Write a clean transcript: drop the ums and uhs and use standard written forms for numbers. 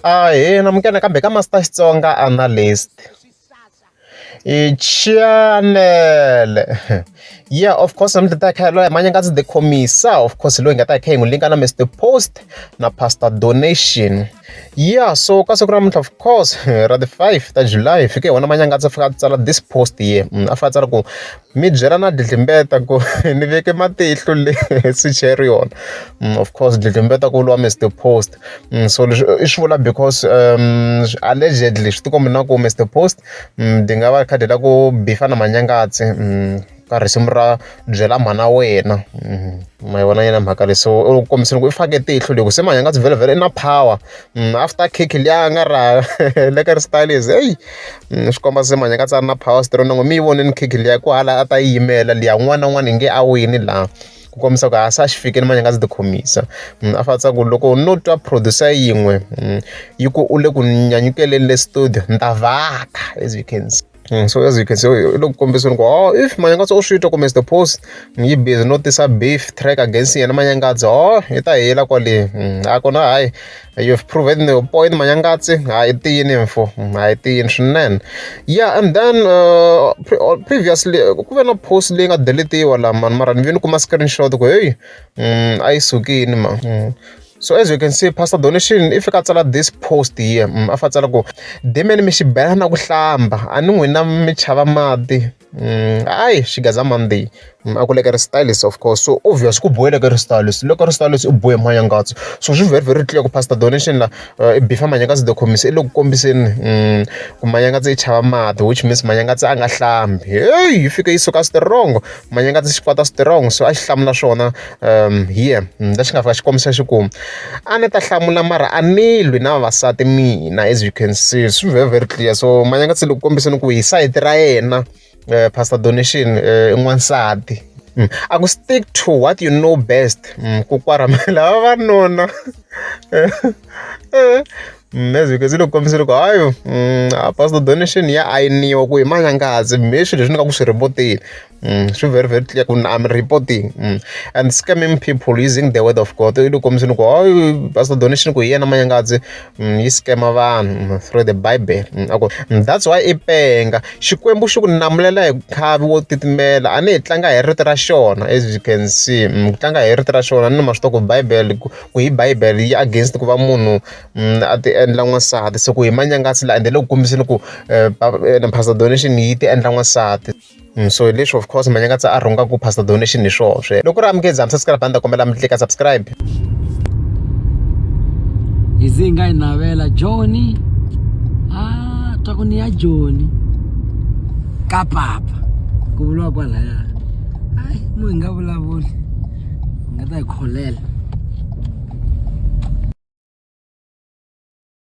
Ahee namukela nakambe ka Master Xitsonga Analyst i channel yeah of course namuntlha ta kha loyi Manyangadzi the Commissar of course loyi hi nga ta hi kha hi n'wi linka na Mister Post na Pastor Donation yeah so ka siku ra namuntlha of course ra ti 5 ta July hi fike hi vona Manyangadzi a fika a tsala this post here a fika a tsala ku mi byela na Dlidlimbeta ku ni veke matihlo le swichere yona of course Dlidlimbeta ku vuriwa Mister Post so leswi i swi vula because allegedly swi tikomba na ku Mister Post di nga va khadi la ku bifa na Manyangatsi ka risimu ra byela mhana wena ma yi vona yena mhaka leyi so u kombisile ku i fake tihlo loko se Manyangatsi vhele vhele i na power after kick liya a nga ra le ka ri stylist heyi swi komba se Manyangatsi a ri na power strong na n'we mi yi vonini kick liya ku hala a ta yi yimela liya un'wana na un'wana i nge a wini laha ku kombisa ku a se a xi fikile Manyangatsi ti khomisa a fa tsaka ku loko no twa producer yin'we yi ku u le ku nyanyukeleni le studio ni ta vhaka as you can see. So as you can see i le ku kombiseni ku oh if Manyangatsi u swi twa ku Mister Post yi busy no tisa beef track against yena Manyangatsi oh yi ta hela kwale a kona hayi you've proven your point Manyangatsi hayi tiyini mfo hayi tiyini swinene yeah and then previously ku ve na post leyi nga deletiwa laha mani mara ni ve ni kuma screenshot ku hey a yi sukini ma so as you can see Pastor Donation i fika a tsala this post here a fa tsala ku demeni mi xi bela na ku hlamba a ni n'wina mi chava mati hayi xigaza Monday a ku leka ri stylist of course so obvious ku bohe leka ri stylist loko ri stylist i bohe Manyangatsi so swi very very clear ku Pastor Donation la i bifa Manyangatsi the Commissar i le ku kombiseni ku Manyangatsi i chava mati which means Manyangatsi a nga hlambi hey yi fike yi suka strong Manyangatsi xikwata strong so a xi hlamula swona here lexi nga fika xi kombisa xi ku a ni ta hlamula mara a ni lwi na vavasati mina as you can see swi very very clear so Manyangatsi le ku kombiseni ku hi sayiti ra yena Pastor Donation i n'wansati a ku stick to what you know best ku kwaramela vavanuna as you can see loko kombisile ku hayi Pastor Donation ya ayiniwa ku hi Manyangatsi me swilo leswi ni nga ku swi ripoteni swi very very clear ku I'm reporting and scamming people using the word of God i le kombiseni ku hayi Pastor Donation ku hi yena Manyangatsi yi scamma vanhu through the Bible a ku that's why i penga Xikwembu xi ku namulela hi nkhavi wo titimela a ni hi tlanga hi rito ra xona as you can see ku tlanga hi rito ra xona ni ma swi tiva ku Bible ku hi Bible yi against ku va munhu a ti endla n'wansati se ku hi Manyangatsi la ende le ku kombiseni ku Pastor Donation yi ti endla n'wansati so hi leswi of course Manyangatsi a rhungaka Pastor Donation hi swona sweswo loko ri amukeza mi subscribe a ni ta kombela mi tlika subscribe hi ze hi nga yi navela Joni a twa ku ni ya Joni ka papa ku vuriwa kwalaya hayi mu hi nga vulavuli hi nga ta hi kholela.